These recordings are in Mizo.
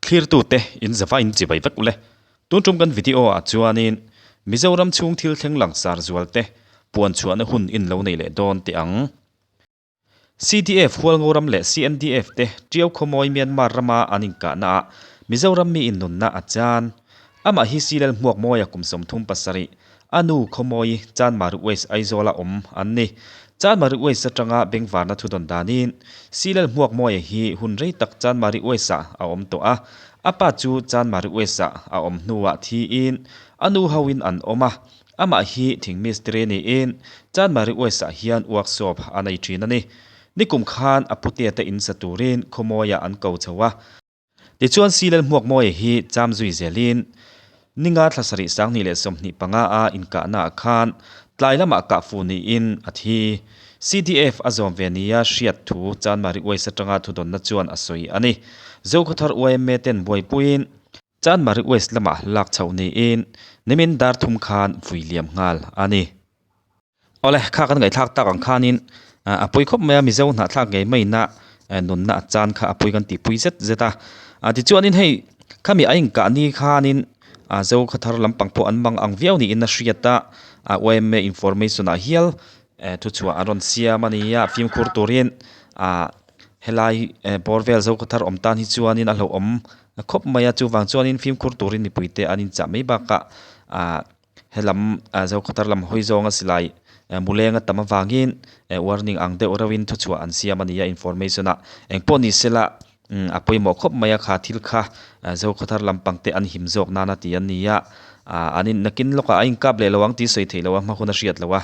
Thlirtute in zava in chibai vek ule. Tun tum kan video ah chuanin Mizoram chhung thil thleng langsar zualte puan chhuahna hun in lo nei leh dawn teh ang. CDF Hualngoram leh CNDF te Tiau Khawmawi Myanmar rama an inkahna ah Mizoram mi in nunna a chan. Amah hi Silel Hmuakmawia kum 37, a nu Khawmawi Chanmari West Aizawla awm an ni. Chanmari West atanga bengvarna thudawn danin Silel Hmuakmawia hi hun rei tak Chanmari West-ah a awm tawh a, a pa chu Chanmari West-ah a awm hnuah thiin a nu hoin an awm a, amah hi thing mistiri niin Chanmari West-ah hian workshop a nei thin a ni. Nikum khan a putea te in sa turin Khawmawia an ko chho a. Tichuan Silel Hmuakmawia hi cham zui zelin ninga thla sarih 2025 a inkahnaah khan tlai lamah kahfu niin a thi. CDF a zawm ve nia hriat thu Chanmari West atanga thudawnna chuan a sawi a ni. Zokhawthar yma ten buaipuiin Chanmari West lamah lak chhoh niin nimin dar thum khan vui liam nghal a ni. Awle, kha kan ngaihthlak tak ang khanin a pui khawp mai a, Mizo hnahthlak ngei maina nunna a chan kha a pui kan tih pui zet zet a. Tichuanin hei khami a inkah ni khanin Zo khaw thar lampang pawh an mang ang viau niin a hriat a, yma information ah hial thuchhuah an rawn siam a ni a, fimkhur turin helai bawr vel Zo khaw thar awm tan hi chuanin a hlauhawm khawp mai a, chuvang chuanin fimkhur turin mipuite an inchah mai bakah Helam Zokhawthar lam hawi zawnga silai mulenga tam avangin warning ang deuh reuhin thuchhuah an siam a ni a information ah engpawh ni sela a pawimawh khawp mai a kha thil kha Zokhawthar lampang te an him zawk nana tih an ni a an in nakin lawkah a inkap leh lo ang tih sawi theih loh a hma hun a hriat loh a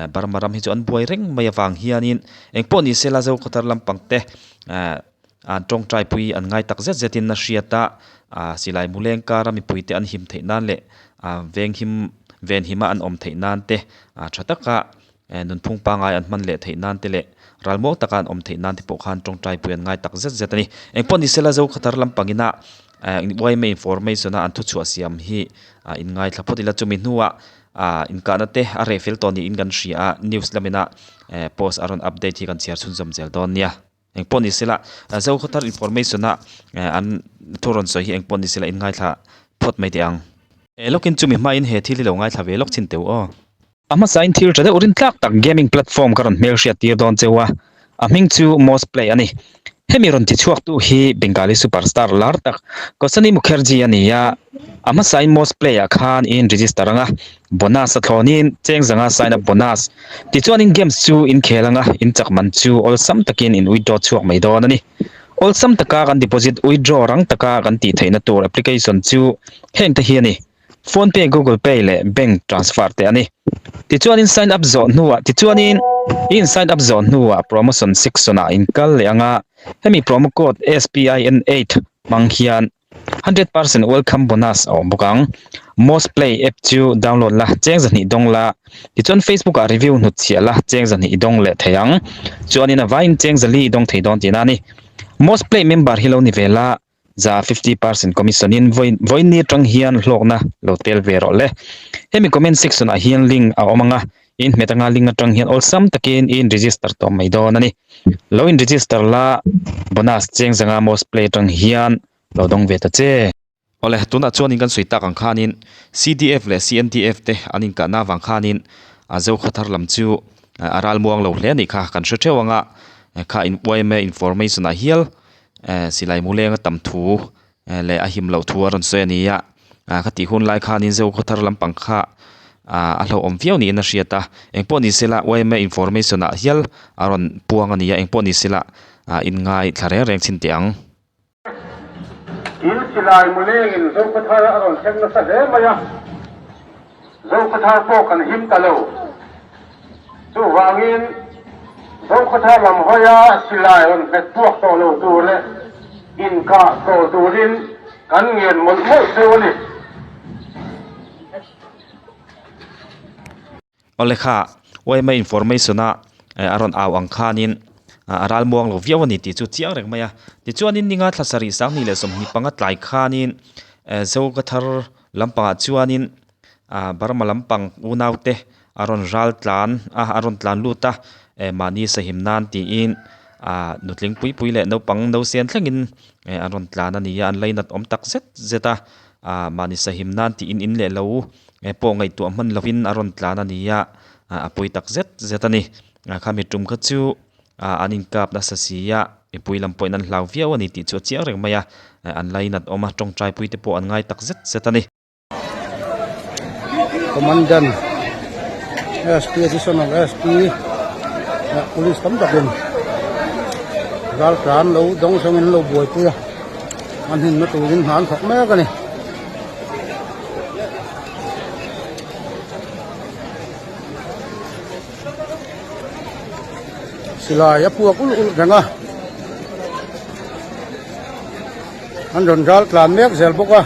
Burma ram hi chu an buai reng mai avang hianin engpawh ni sela Zokhawthar lampang te an tawngtai pui an ngai tak zet zetin a hriat a silai muleng kara mipuite an him theih nan leh venghim venhima an awm theih nan te tha taka nunphung pangngai an hman leh theih nan te leh ralmuang taka an awm theih nan te pawh khan tawngtai pui an ngai tak zet zet a ni. Engpawh ni sela Zokhawthar lampangina yma information a an thuchhuah siam hi inngaithla phawt ila chumi hnuah inkahna te a reh fel tawh niin kan hria a news lamina post a rawn update hi kan chhiar chhunzawm zel dawn nia. Engpawh ni sela Zokhawthar information a an thu rawn sawi hi engpawh ni sela in ngaithla phawt mai teh ang. Eh lawkin chumi hmain he thil hi lo ngaithla ve lawk chin teu aw. A hmasain thil tha deuh rin tlak tak gaming platform ka rawn hmelhriat tir dawn cheu a, a hming chu Most Play a ni. Hemi rawn ti chhuaktu hi Bengali superstar lar tak Kosani Mukherjee a ni a, a hmasain Most Play ah khan in register anga Bonus a thlawnin cheng zanga sign up bonus tichuan in games chu in khel anga in chak man chu awlsam takin in withdraw chhuak mai dawn a ni. Awlsam taka kan deposit withdraw rang taka kan tih theihna tur application chu heng te hi a ni, Phone pay, Google pay leh bank transfer te a ni. Tichuan in sign up zawh hnuah tichuanin in sign up zawh hnuah promotion section ah in kal leh anga hemi promo code SPIN8 hmang hian 100% welcome bonus a awm bawk ang. Most Play app chu download la, cheng zahnih dawng la, tichuan Facebook ah review hnut chhiah la, cheng zahnih i dawng leh thei ang. Chuanin a vaiin cheng zali i dawng thei dawn tihna a ni. Most Play member hi lo ni ve la, za 50% commission in vawiin ni atang hian hlawkna lo tel ve rawh le. Hemi comment section ah hian link a awm ang a, in hmet anga link atang hian awlsam takin i in register tawh mai dawn a ni. Lo in register la bonus cheng zanga most play atang hian lo dawng ve ta che. Awle, tunah chuanin kan sawi tak ang khanin CDF leh CNDF te an inkahna avang khanin a Zokhawthar lam chu a ralmuang lo hle a nih kha kan hre theuh ang a, kha in yma information ah hial silai mulenga tam thu leh a him loh thu a rawn sawi a ni a, ka tih hun lai khanin Zokhawthar lampang kha a hlauhawm viau niin a hriat a, engpawh ni sela yma information ah hial a rawn puang a ni a, engpawh ni sela inngai thla reng reng chhin teh ang. In silai mulengin Zokhawthar a rawn thleng nasa hle mai a, Zokhawthar pawh kan him ta lo. Chuvangin Zokhawthar lam hawia silai rawn hmet puak tawh lo tur leh inkah tawh turin kan ngen mawlh mawlh cheu a ni. Awle kha yma information a a rawn au ang khanin a ral muang lo viau a ni tih chu chiang reng mai a. Tichuanin ninga thla sarih 2025 tlai khanin Zokhawthar lampangah chuanin Burma lampang unaute a rawn ral tlan a a rawn tlan lut a eh mahni sahim nan tiin ah nutling pui pui leh naupang no sen thlengin an rawn tlan a ni a, an lainat awm tak zet zet a, ah mahni sahim nan tiin in leh lo pawh ngaihtuah hman lovin a rawn tlan a ni a, a pawi tak zet zet a ni. Khami tum kha chu ah an inkap nasa si a, mipui lam pawhin an hlau viau a ni tih chu a chiang reng mai a, an lainat awm a, tawngtai pui te pawh an ngai tak zet zet a ni. Commandant SP Additional SP leh police tam takin raltlan lo dawng zawngin an lo buaipui a an himna turin hna an thawk mek a ni. Silai a puak ulh ulh reng a an rawn ral tlan mek zel bawk a.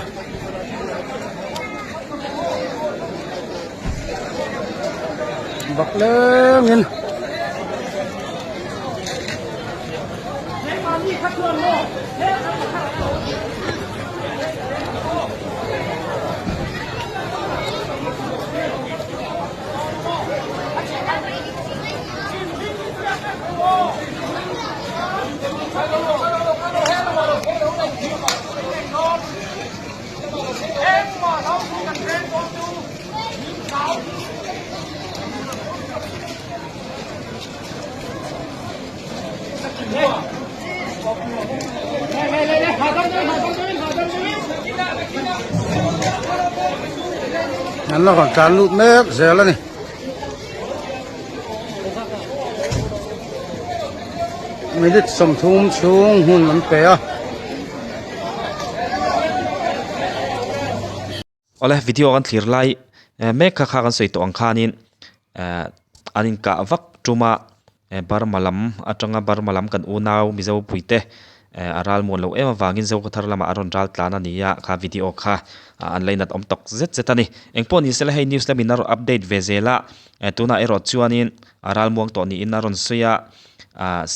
Bak lengin An la rawn tlan lut mek zel a ni. Minute 30 chhung hun an pe a. Awle video kan thlir lai mek kha kha kan sawi tawh ang khanin an inkah vak tum a Burma lam atanga Burma lam kan unau Mizo puite a ral muan loh em avangin Zokhawthar lamah a rawn ral tlan a ni a kha video kha an lainat awm tawk zet zet a ni. Engpawh ni sela hei news lamin a rawn update ve zel a tunah erawh chuanin a ral muang tawh niin a rawn sawi a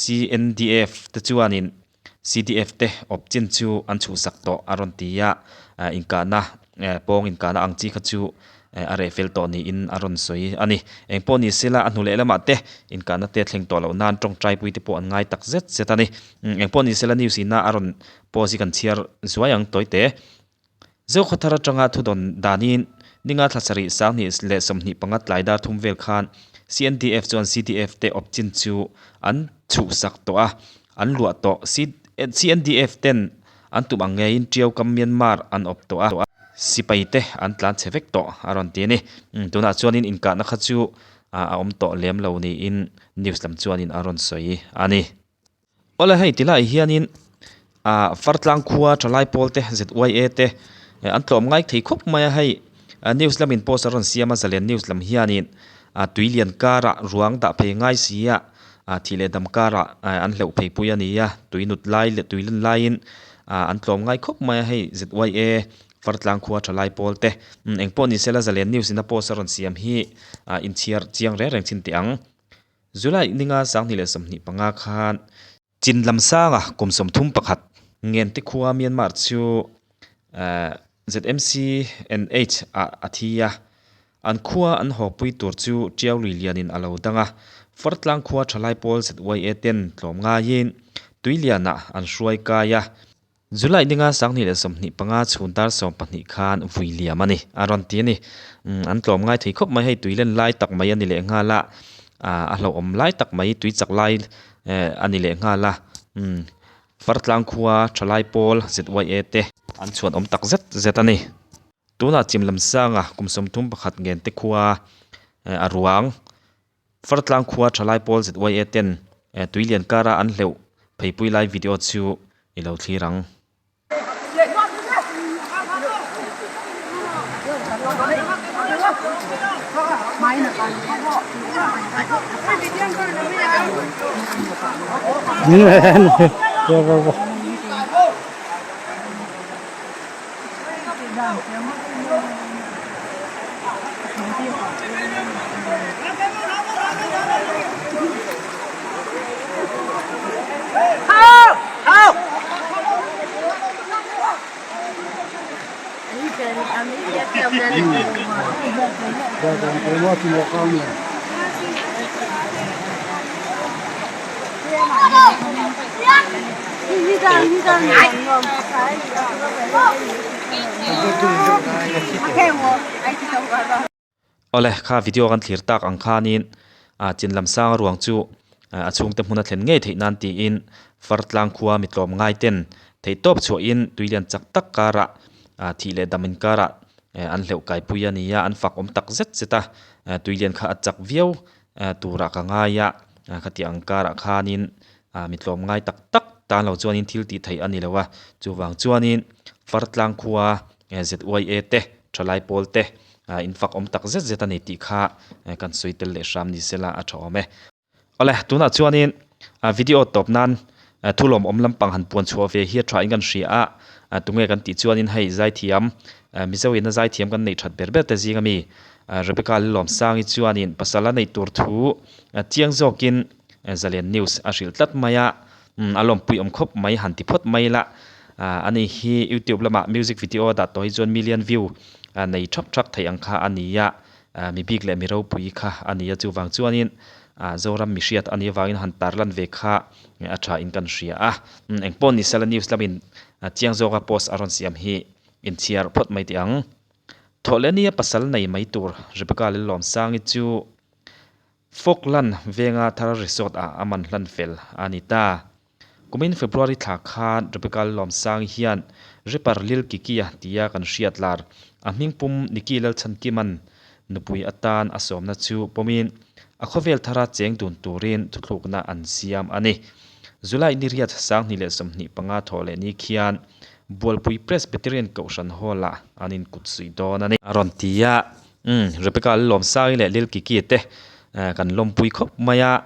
CNDF te chuanin CDF te awp chin chu an chhuhsak tawh a rawn ti a, inkahna pawng inkahna ang chi kha chu a reh fel tawh niin a rawn sawi a ni. Eng pawh ni sela a hnu leh lamah te inkahna te thleng tawh loh nan tawngtaipui te pawh an ngai tak zet zet a ni. Eng pawh ni sela news ina a rawn post hi kan chhiar zuai ang tawi te. Zokhawthar atanga thudawn danin ninga thla sarih sanghnih leh 25 tlai dar thum vel khan CNDF chuan CDF te awp chin chu an chhuhsak tawh a, an luah tawh. CNDF ten an tum ang ngeiin Tiau kam Myanmar an awp tawh a, sipai te an tlan chhe vek tawh a rawn ti a ni. Tunah chuanin inkahna kha chu a awm tawh lem lo niin news lam chuanin a rawn sawi a ni. Awle hei ti lai hianin ah Fartlang khua thalai pawl te ZYA te an tlawm ngai thei khawp mai a hei news lamin post a rawn siam a zalen news lam hianin ah tui lian karah ruang dah phei ngai si a ah thih leh dam karah an hleuh phei pui a ni a tui nut lai leh tui lan laiin ah an tlawm ngai khawp mai a hei ZYA Fartlang khua thalai pawl te engpawh ni sela zalen news in a post a rawn siam hi ah inchhiar chiang reng reng chin teh ang. July ninga 2025 khan Chin lam sanga kum 31 Ngente khua Myanmar chu ZMC NH ah a thi a, an khua an hawpui tur chu Tiau lui lianin a lo dang a, Fartlang khua thalai pawl ZYA ten tlawm ngaiin Tuilianah an hruai kai a. July ninga 2025 chhun dar 12 khan vui liam a ni, a rawn ti a ni. An tlawm ngai thei khawp mai hei tui len lai tak mai a ni leh nghal a, a hlauhawm lai tak mai tui chak lai a ni leh nghal a. Fartlang khua thalai pawl ZYA te an chhuan awm tak zet zet a ni. Tunah chim lam sanga kum 31 ngen te khua a ruang Fartlang khua thalai pawl ZYA ten tuilian kara an hleuh pheipui lai video chu i lo thlir ang. Awle, kha video kan thlir tak ang khanin chin lam sang ruang chu a chhungte hmun a thlen ngei theih nan tiin Fartlang khua mi tlawm ngai ten theihtawp chhuahin tuilian chak tak karah thih leh dam inkarah an hleuh kaipui a ni a, an fak awm tak zet zet a, tuilian kha a chak viau turah ka ngai a, khati ang karah khanin mi tlawm ngai tak tak tan lo chuanin thil tih theih a ni lo a, chuvang chuanin Fartlang khua ZYA te thalai pawl te in fak awm tak zet zet a ni tih kha kan sawi tel leh hram ni sela a tha awm e. Awle, tunah chuanin video tawp nan thu lawmawm lampang han puan chhuah ve hi a tha in kan hria a, tunge kan tih chuanin hei zaithiam Mizo in a zaithiam kan neih that ber ber te zing ami Rebecca Lilawmsangi chuanin pasal a neih tur thu chiang zawkin Zalen News a hrilh tlat mai a, a lawmpui awm khawp mai han ti phawt mai la, ani hi YouTube lamah music video a dah tawh hi chuan million view nei thap thap thei ang kha a ni a. Mi bik leh mi ropui kha a ni a, chuvang chuanin Zoram mi hriat a nih avangin han tarlan ve kha a tha in kan hria a. Engpawh ni sela news lamin chiang zawka post a rawn siam hi inchhiar phawt mai teh ang. Thawhlehnia pasal nei mai tur Rebecca Lelawmsangi chu Falkland venga Thar Resort ah a man hlan fel a ni ta. Kumin February thla khan Rebecca Lawmsang hian rapper Lil Kiki-a tia kan hriat lar a hmingpum Nicky Lalchhankima'n nupui atan a sawmna chu pawmin a khawvel thara cheng dun turin thuthlukna an siam a ni. July ni riat 2025 thawh leh ni khian Bualpui Presbyterian Kohhran Hall-ah an inkutsuih dawn a ni. A rawn ti a, Umm, Rebecca Lawmsangi leh Lil Kiki te kan lawmpui khawp mai a,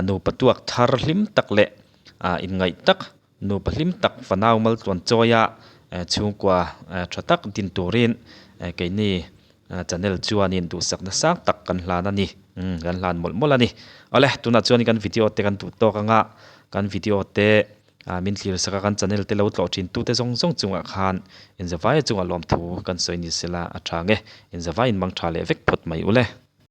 Nupa tuak thar hlim tak leh inngaih tak, nupa hlim tak fanau maltluan chawia chhungkua tha tak din turin keini channel chuanin duhsakna sang tak kan hlan a ni, kan hlan mawlh mawlh a ni. Awle, tunah chuan kan video te kan duh tawk anga kan video te min thlir sak a, kan channel te lo tlawh thin tute zawng zawng chungah khan inzavaia chungah lawmthu kan sawi ni sela a tha nge, inzavaiin mang tha leh vek phawt mai ule.